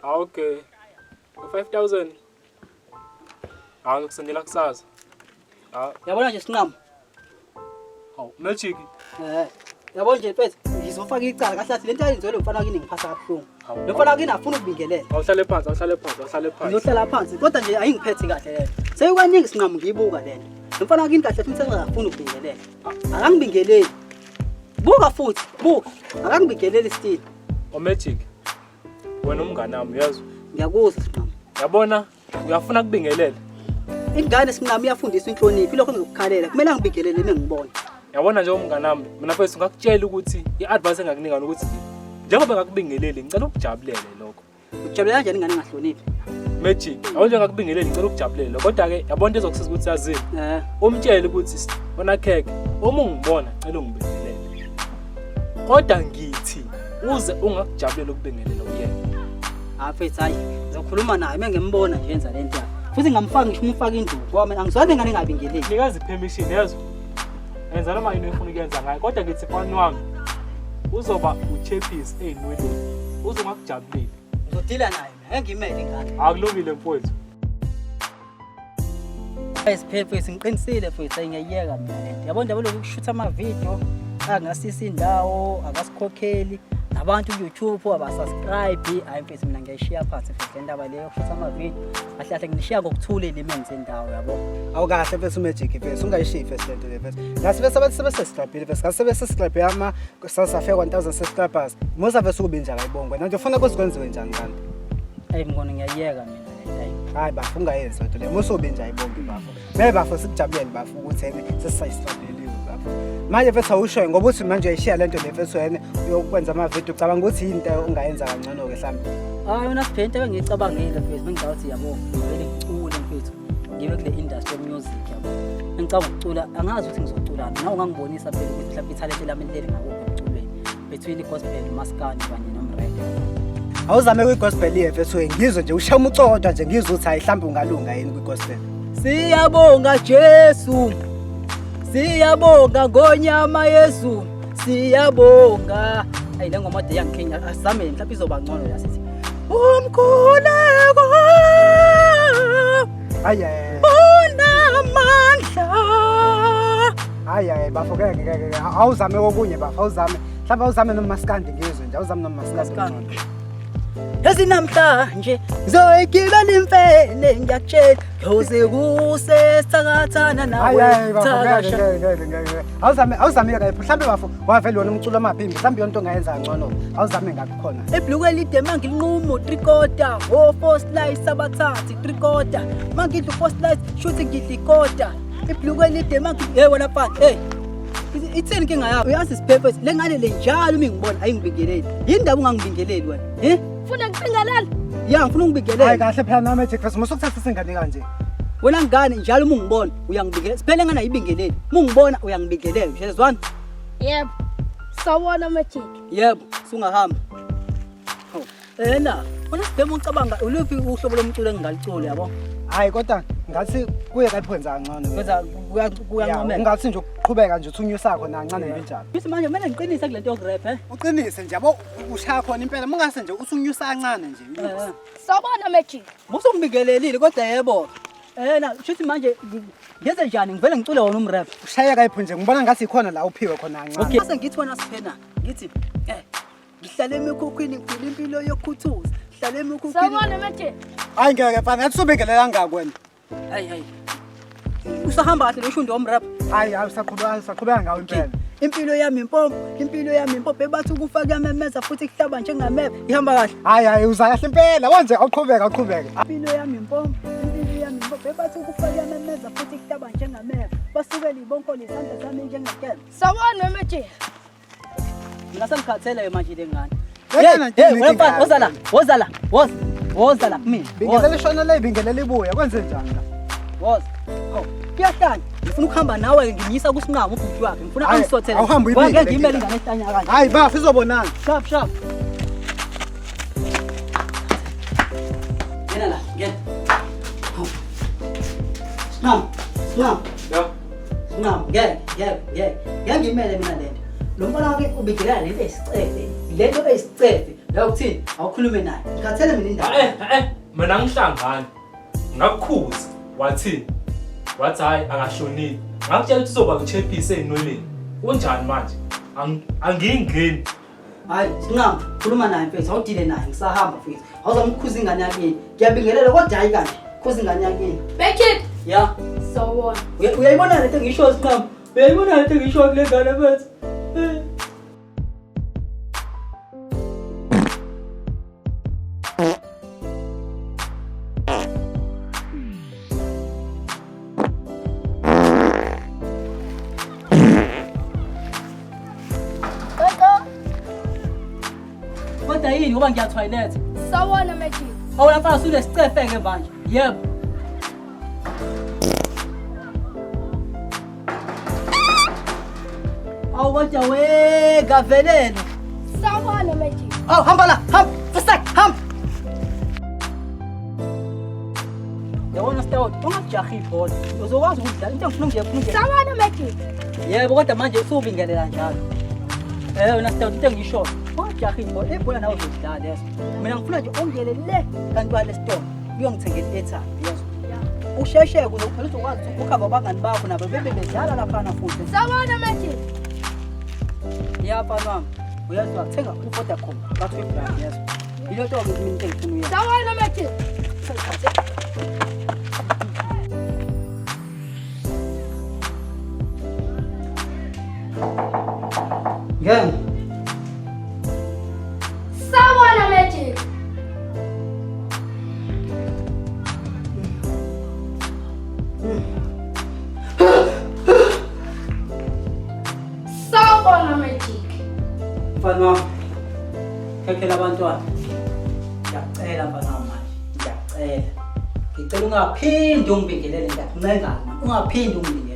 Ah okay. U-5000. Ah ngikusendela kusasa. Ah, Yabona nje sinqamu. hawu magic. Eh. Yabona nje mfethu ngizofaka icala kahle kahle lento ayenziwe lo mfana wakini ngiphatha kabuhlungu. Hawu. Lo mfana wakini afuna ukubingelela. Awuhlale phansi, awuhlale phansi, awuhlale phansi. Ngizohlala phansi kodwa nje ayingiphethe kahle lento. Seyikwaningi sinqamu ngiyibuka lento. Lo mfana wakini kahle futhi sengingafuni ukubingelela. Akangibingeleli. Buka futhi, buka. Akangibingeleli still. O magic. Wena umngane wami uyazwa. Ngiyakuzwa sinqamu. Yabona uyafuna kubingelela. Ingane sinqamu iyafundiswa inhlonipho ilokho engikukhalela. Kumele angibingelele uma ngibona. Yabona nje umngane wami, mina mfethu ngakutshela ukuthi i-advice engakunika ukuthi njengoba ngakubingeleli ngicela ukujabulele lokho. Ujabulela kanjani ingane engahloniphi? Magic, yabo nje ngakubingeleli ngicela ukujabulele. Kodwa ke yabona into ezokusiza ukuthi yazini. Eh. Umtshele ukuthi wena kheke uma ungibona cela ungibingelele. Kodwa ngithi uze ungakujabulela ukubingelela uyena. Hayi mfethu hayi ngizokhuluma naye uma ngimbona nje yenza lento yakhe. Futhi ngingamfaka ngisho umfaka induku ngoba mina angizwani ingane engabingeleli. Nikeza i-permission yezwa. Yenza noma yini ofuna ukuyenza ngayo kodwa ngithi mfana wami uzoba uchephisi ey'nweleni. Uze ungakujabuleli. Ngizodila naye mina, ngeke ngimele ingane. Akulungile mfowethu. Isiphepho mfethu ngiqinisile mfethu ayi ngiyayiyeka mina lento. Yabo ndaba lokhu kushutha ama-video angasisi indawo, akasikhokheli nabantu ku-YouTube abasubscribe. Hayi mfethu mina ngiyayishiya phansi mfethu le ndaba leyo yokushutha ama-video. Kahle kahle ngishiya ngokuthula elimi engizendawo yabo. Awukahle mfethu uMagic mfethu ungayishiyi mfethu lento le mfethu. Ngase bese abantu sebesubscribe mfethu ngase sebesubscribe ama sasafika 1000 subscribers. Musa mfethu kube njalo ayibongwe. Manje ufuna kuze kwenziwe njani kanti? Ayi mngone ngiyayiyeka mina lento ayi. Hayi bafo ungayenzi lento le. Musa ube nje ayibonge bafo. Mele bafo sikujabulele bafo ukuthi ene sesisayisabeliwe bafo. Manje mfethu awushoyo ngoba uthi manje uyayishiya lento le mfethu wena uyokwenza ama-video ucabanga ukuthi yini into ongayenza kangcono-ke mhlawumbe. Hayi wena siphe into ebengiyicabangile mfethu bengicabanga ukuthi yabo ngivele ngicule mfethu ngibe kule industry music yabo. Bengicabanga ukucula angazi ukuthi ngizoculani nawe ungangibonisa phela ukuthi mhlawumbe ithalente lami lilele ngakuphi emculweni between i-gospel umaskandi kanye nomrap. Awuzame kwi-gospel iye mfethu ngizwe nje ushaye umucodwa nje ngizwe ukuthi hayi mhlawumbe ungalunga yini kwi-gospel. Siyabonga Jesu. Siyabonga ngonyama Yesu. Siyabonga. Ayi le ngoma de yangikhenya asizame mhlawumbe izoba ngcono la sithi. Umkhuleko Hayi hayi unamandla. hayi hayi bafo ngeke ngeke ngeke. Awuzame kokunye bafo awuzame. Mhlawumbe awuzame nomaskandi ngizwe nje awuzame nomaskandi. Maskandi. Yazi namhlanje ngizoyigibela imfene ngiyakutshela ngiyoze kuse sithakathana Hayi nawe hayi bafo ngeke thakasha. ngeke ngeke ngeke. Awuzame awuzame ke mhlawumbe bafo wavele wona umculo amaphimbi mhlawumbe yonto ongayenza kangcono. Awuzame ngakukhona. Ebhluku elide mangilinqumo trikota o four slice abathathi trikota mangidla four slice shuthi ngidla ikota ibhluku elide mangi hey wena mfana hey ithini inkinga yakho uyazi isiphepho le ngane le njalo uma ingibona ayingibingeleli yini ndaba ungangibingeleli wena eh Funa ngibingelele. ya ngifuna Hayi ungibingelele kahle phela nami Magic mfethu musa ukuthatha isingane kanje. wena ngane njalo uma ungibona uyangibingelela siphele ngane ayibingeleli uma ungibona uyangibingelela ushezwana Yebo. Sawubona Magic. yebo sungahamba Hawu, ena wena sibhema ucabanga uluphi uhlobo lomculo engingalicula yabo Hayi kodwa ngathi kuye kayiphenza kangcono. kwenza kuyancomeka Ungathi nje ukuqhubeka nje uthunyusa khona kancane mbijana. Futhi manje kumele ngiqinise kule nto yokurap eh Uqinise nje yabo ushaya khona impela mungase nje usunyusa kancane nje. Eh, Sawubona Magic. Musungibingelelile kodwa yebo. Ena shuthi manje ngenze njani ngivele ngicule wona umrap. Ushaya kayipho nje ngibona ngathi ikhona la uphiwe khona kancane. Okay. Bese ngithi wena siphena ngithi eh ngihlale emikhukhwini ngiphila impilo yokukhuthuza. Ngihlale emikhukhwini. Sawubona Magic. Hayi ngeke mfana ngathi usubingelela kangaka wena. Hayi hayi. Usahamba kahle lo shundo womrap. Hayi hayi usaqhubeka usaqhubeka ngawo impela. Impilo yami impompo, impilo yami impompo ebathi ukufa kuyamemeza futhi kuhlaba njengameva. Ihamba kahle. Hayi hayi uza kahle impela wanje awuqhubeka awuqhubeke. Impilo yami impompo, impilo yami impompo ebathi ukufa kuyamemeza futhi kuhlaba njengameva. Basukela ibonkolo izandla zami njengenkemba. Sawubona Magic. Mina sengikhathele manje le ngane. Yena nje Hey, inkinga wena mfana, yakho. woza la, woza la, woza. Woza la kumina. Bingelela ishona le bingelela ibuya kwenze njani la? Woza. Hawu, kuyahlanya. Ngifuna ukuhamba nawe ngimyisa kusinqamu ubhuti wakhe. Ngifuna Hayi, angisothele. awuhambe uyibike Ngeke le ngimele nkinga. ingane ehlanya kanje. Hayi bafo izobonana. Sharp, sharp. Ngena la, ngena. Hawu. Sinqamu, sinqamu. Ya. Sinqamu, ngeke, ngeke, ngeke. Ngeke ngimele mina lento. Lo mfana wakhe ubingelela lento eyisicefe. Lento eyisicefe. La ukuthini? Awukhulume naye. Ngikhathele mina indaba. Eh eh mina ngihlangani. Ngakukhuza wathini? Wathi hayi akashonile. Ngakutshela ukuthi uzoba uchephise ezinweleni. Kunjani manje? Angiyingeni. Hayi, sinqamu, khuluma naye mfethu, awudile naye, ngisahamba mfethu. Awuzama ukukhuza ingane yakini. Ngiyabingelela kodwa hayi kanje. Khuza ingane yakini. Magic. Ya. Sawubona. Uyayibona lento engisho sinqamu? Uyayibona lento engisho kule ngane mfethu? Eh. Kodwa yini ngoba ngiya toilet. Sawona magic. Awona mfana sunesicefe ke manje. Yebo. Awu kodwa we kavelele. Sawona magic. Awu hamba la, hamba. Fusak, hamba. Yabona Stout, ungajahi ibhola. Uzokwazi ukudlala into engifuna ungiyefuna nje. Sawona magic. Yebo kodwa manje usubingelela njalo. Eh wena Stout into engisho. Ungajahi ibhola, ibhola nawe uzodlala yeso. Mina ngifuna nje ungiyele le kantwala esitolo. Uyongithengela i-airtime yeso. Usheshe ukuze phela uzokwazi ukuthi ukhava abangani bakho nabo bebe bedlala laphana futhi. Sawona magic. Ya mfana wami, uyezwa thenga u-Vodacom ka-12 rand yeso. Yilo nto-ke mina into engifuna uyenza. Sawona magic. Ngena. Sawona magic. Sawubona magic. Mfana wami, khekhela abantwana. Ngiyakucela mfana wami manje, ngiyakucela. Ngicela ungaphindi ungibingelele, ngiyakuncenga manje, ungaphindi ungibingelele.